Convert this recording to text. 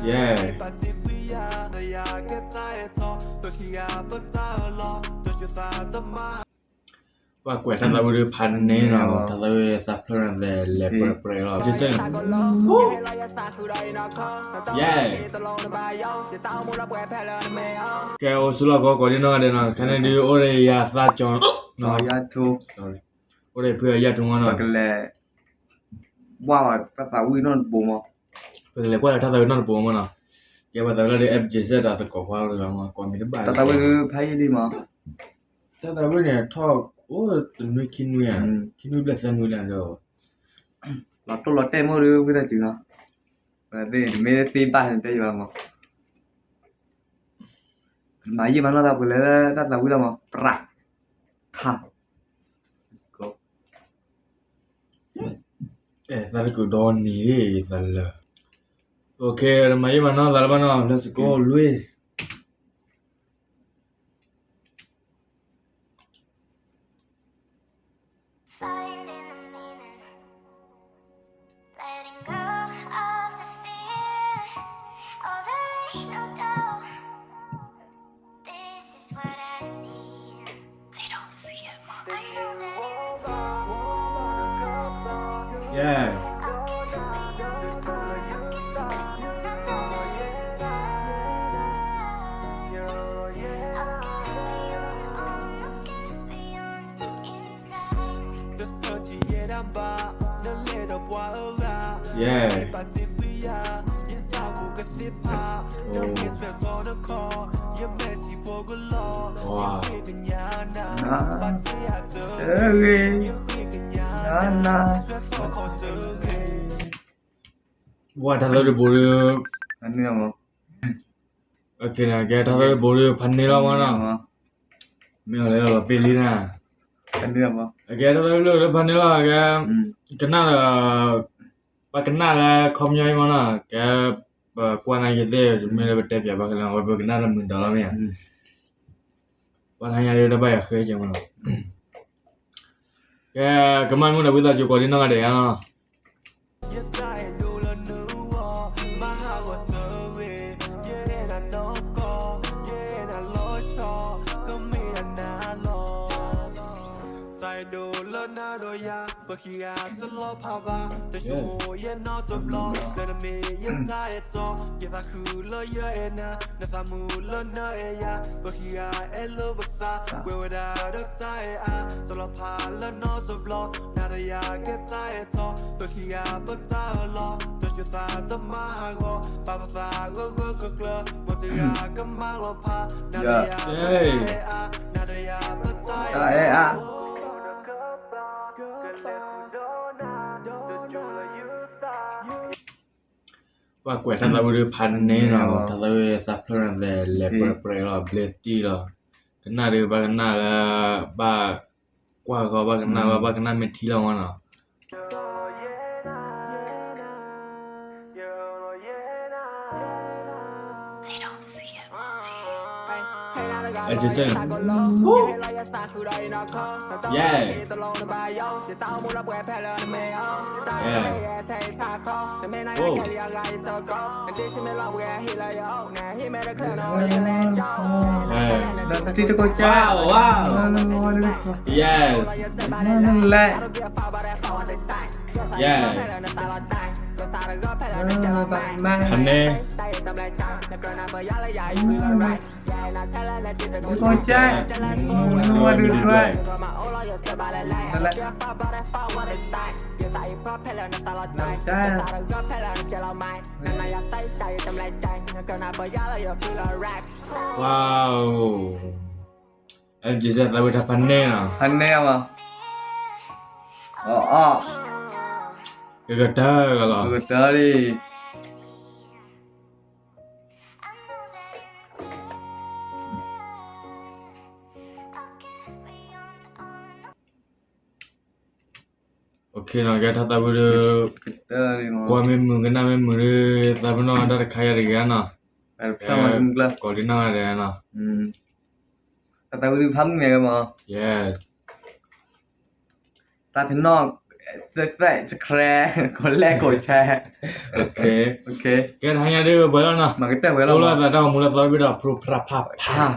ယဲၢ် ပှၤကွဲးထါသးဝံၣ်ဒုးဖးန့ၢ်နီၤ, ထါသးဝံၣ်သးဖျၢၣ်န့ၣ်လဲၤပှဲၤပှဲၤလီၤ, ယဲၢ် ကဲအိၣ်ဆူၣ်လီၢ်ကီကိးဒံနီၢ်ဂၤဒဲးနီၤ, ခဲန့ၣ်ဒုးအိၣ်ဒီးယၤသးကၠီ, အိၣ်ဒီးဖုအယၢ်ထူမီၤနီၤ, ပကလဲၤ ကွၢ်ဝဲတၢ်သးဝံၣ်နီၢ်တဘိမး, ပကလဲၤကွၢ်လၢတၢ်သးဝံၣ်နီၢ်တဘိမးနီၤ, ကဲပှၤသးဝံၣ်လီၤဒီး F J Z တၢ်သကိးခွါလီၤမး ကိးမံၤတဘၣ်, တၢ်သးဝံၣ်ဒုးဖးယံာ်လံမး, တၢ်သးဝံၣ်န့ၣ်ထီၣ်အိၣ်တနွံခံနွံဧါ, ခံနွံဘျဲၣ်သၢနွံလံဒီး, လီၤတိၢ်လီၤတဲာ်မ့ၢ်ဒုးဝံသးစူၤနီၤ, တမ့ၢ်သ့ဘၣ်န့ၣ်တဲယၤမး, မၤယံာ်မၤနီၢ်သးပကလဲၤလၢတၢ်သးဝံၣ်လီၤမး, ပြး ထါ အဲ သးတကုာ်ဒီနံၤသးလၢ, OK မၤယံာ်မၤနီၢ်သးလၢၤဘၣ်နီၤ, let's go လွံၢ် ဝါ ထါသးဝံၣ်တဘိဒုး, ကဲထါသးဝံၣ်တဘိဒုး ဖးန့ၢ်လီၤမးနီၤ, မ့ၢ်အီၤလၢလီၤပ့ၢ်လံနၤ, ကဲထါသးဝံၣ်တဘိဒုးဖးန့ၢ်လီၤ, ကဲ, ကနၣ်ဒီး, ပှၤကနၣ်လၢခီပညီအံၤမးနီၤ, ကဲ, ပကွၢ်နၤယသ့ၣ် မ့ၢ်လၢပတဲပၠးဘၣ်ခဲလၢာ် ဝဲပကနၣ်တမုာ်ဒီးလီၤမ့ၢ်ဧါ, ပှၤတဟါညါဒုးတဘၣ်ယၤဃဲကဲမးနီၤ, ကဲ, ကမၣ်မုၢ်ဒီးဝံသးစူၤကိးဒံနီၢ်ဂၤဒဲးဧါနီၤ တၢ်အဲၣ်အါ, ပှၤကွဲးထါသးဝံၣ်ဒုးဖးန့ၢ်နီၤ, ထါသးဝံၣ်သးဖျၢၣ်န့ၣ်လဲၤပှဲၤပှဲၤလီၤ ဘျ့တံၢ်လီၤ, ကနၣ်ဒုးဘၣ်ကနၣ်လၢ, ဘၣ်ကွၢ်ဂီၤဘၣ်ကနၣ်လီၤ ဘၣ်ကနၣ်မ့ၢ်ထံလီၤမးနီၤ ဖးန့ၢ်, ဝါ, အဲ ကစၢ်သးဝံၣ်တၢ်ဖးန့ၢ်နီၤ, ဖးန့ၢ်အီၤ, အီၣ်အီၣ်, ကကတၢၢ်ကလီၤ, ကကတၢၢ်လံ. OK နီၤ, ကဲထီၣ်သးဝံၣ်ဒီး, ကွၢ်မ့ၢ်မုာ်ကနၣ်မ့ၢ်မုာ်ဒီး သးပ့ၤနီၣ်တၢ်တခါယၤတဂ့ၤနီၤ, ကိးဒံနီၢ်ဂၤဒဲးနီၤ, တၢ်သးဝံၣ်ဒုးဖးမုာ်မး, တၢ်ဖဲနီၣ် subscribe, comment, share, ကဲတဟါညါဒ်ဝဲပှဲၤလီၤနီၤ, မၤကတၢၢ်ဝဲလီၤ, တၢ်ဂီၤမူလၢသီတဘ့ၣ်ဒီး ပြိပြဖးဖး